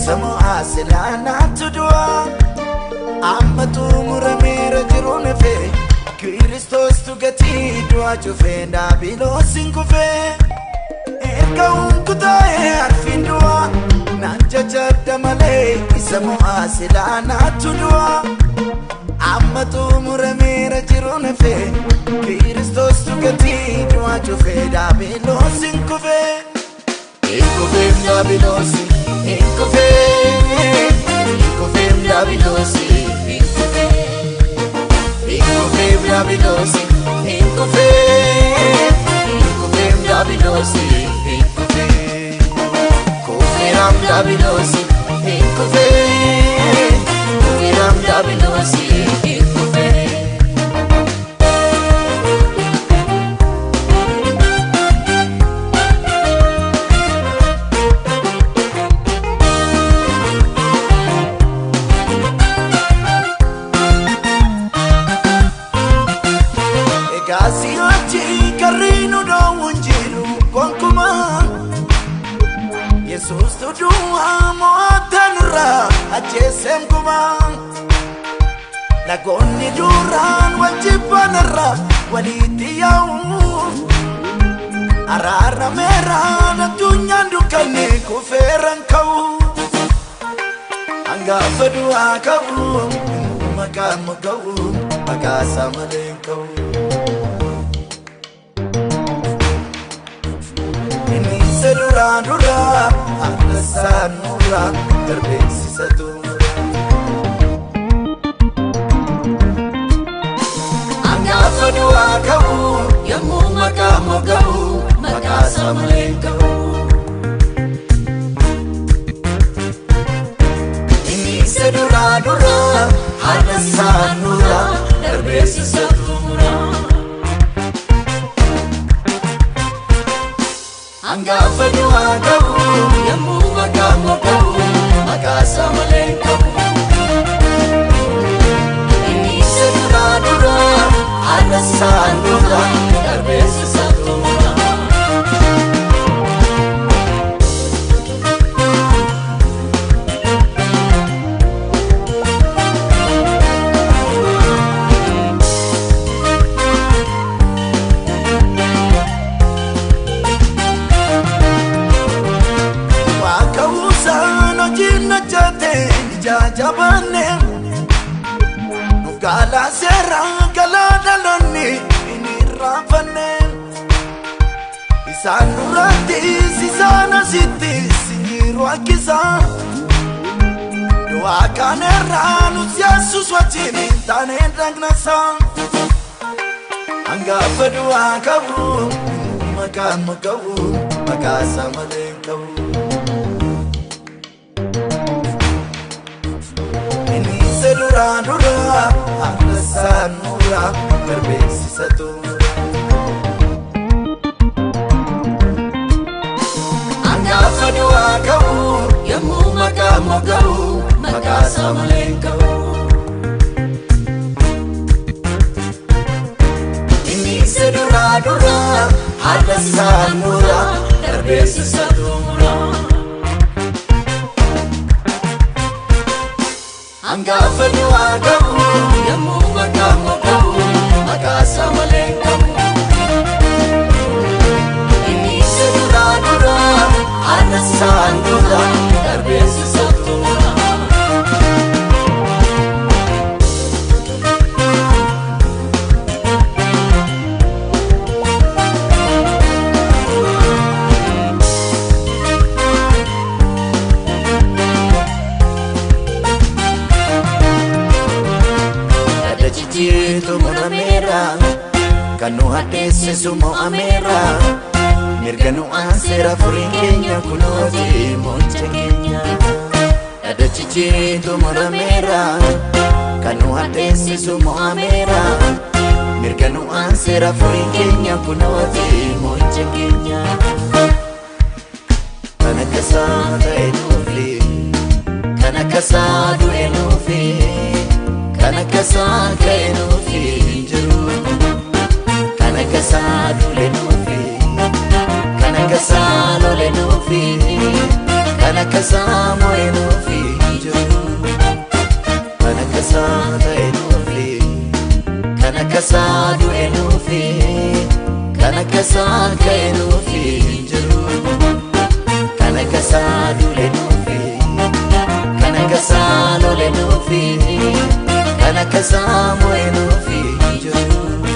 isa mo'aa silaa naatu du'a. Amma xumurameera jiruun hafee Kiristoostu gatii du'aa cufee daabiloos hin kufee. Erga hunkutaa'ee arfiin du'a naan jajadda malee isa mo'aa silaa naatu du'a. Amma xumurameera jiruun hafee Kiristoostu gatii du'aa cufee daabiloos hin kufee. Hin kufeem daabiloos hin kufee hin kufeem daabiloos hin kufee hin kufeem daabiloos hin kufee hin kufeem daabiloos hin kufee kufeeram daabiloos hin kufee kufeeram daabiloos hin kufee. Egaa karri nu dhoowwu hin jiru gonkumaa. Yesuustu du'aa mo'ataa nurraa ajjeeseen kumaa. Lagoonni duraan wal jibbanarraa walitti yaa'u. Araarameeraan addunyaan dukkanni kufeeran ka'u. Hangafa du'aa ka'u maqaan moga'u maqaa isaa malee hin ka'u. Inni isa duraa duraa haala isaa nurraa darbeessisa xumura. Hangafa du'aa ka'u yommuu maqaa moga'u maqaa isaa malee hin ka'u. Inni isa duraa duraa haala isaa nurraa darbeessisa xumura. Hangafa du'aa ka'u yommuu maqaa moga'u maqaa isaa malee hin ka'u. Inni isa duraa duraa haala isaa nurraa darbeessisa xumura. Waaqa uusaan hojiin hojjete ija jabaanne nuuf galaa seeraa galaa dhaloonni hin irraanfanne. Isaan durattis isaan asittis hin jiru akkisaa. Du'aa kanerraa nus Yesuus wajjin hin taane dhagnasaa. Hangafa du'aa ka'u maqaan moga'u maqaa isaa malee hin ka'u. Inni isa duraa duraa haala isaa nurraa darbeessisa xumura. Hangafa du'aa ka'u yommuu maqaa moga'u maqaa isaa malee hin ka'u. Inni isa duraa duraa haala isaa nurraa darbeessisa xumura. Hangafa du'aa ka'u yommuu maqaa moga'u maqaa isaa malee hin ka'u. Inni isa duraa duraa haala isaa nurraa darbeessisa xumura. Dhadhachiitu murameera kan nu hadheessisu mo'ameera. Mirga nu aanseera furiin keenya kunooti mo'icha keenya. Dhadhachiitu murameera kan nu hadheessisu mo'ameera. Mirga nu aanseera furiin keenya kunooti mo'icha keenya. Kan akka isaa ta'e nuufi kan akka isaa du'e nuufi kan akka isaa ka'e nuufi hin jiru. Kan akka isaa du'e nuufi kan akka isaa lole nuufi kan Kan akka isaa mo'e nuufi hin jiru. Kan akka isaa ta'e nuufi, kan akka isaa du'e nuufi, kan akka isaa ka'e nuufi hin jiru. Kan akka isaa du'e nuufi, kan akka isaa lole nuufi, kan akka isaa mo'e nuufi hin jiru.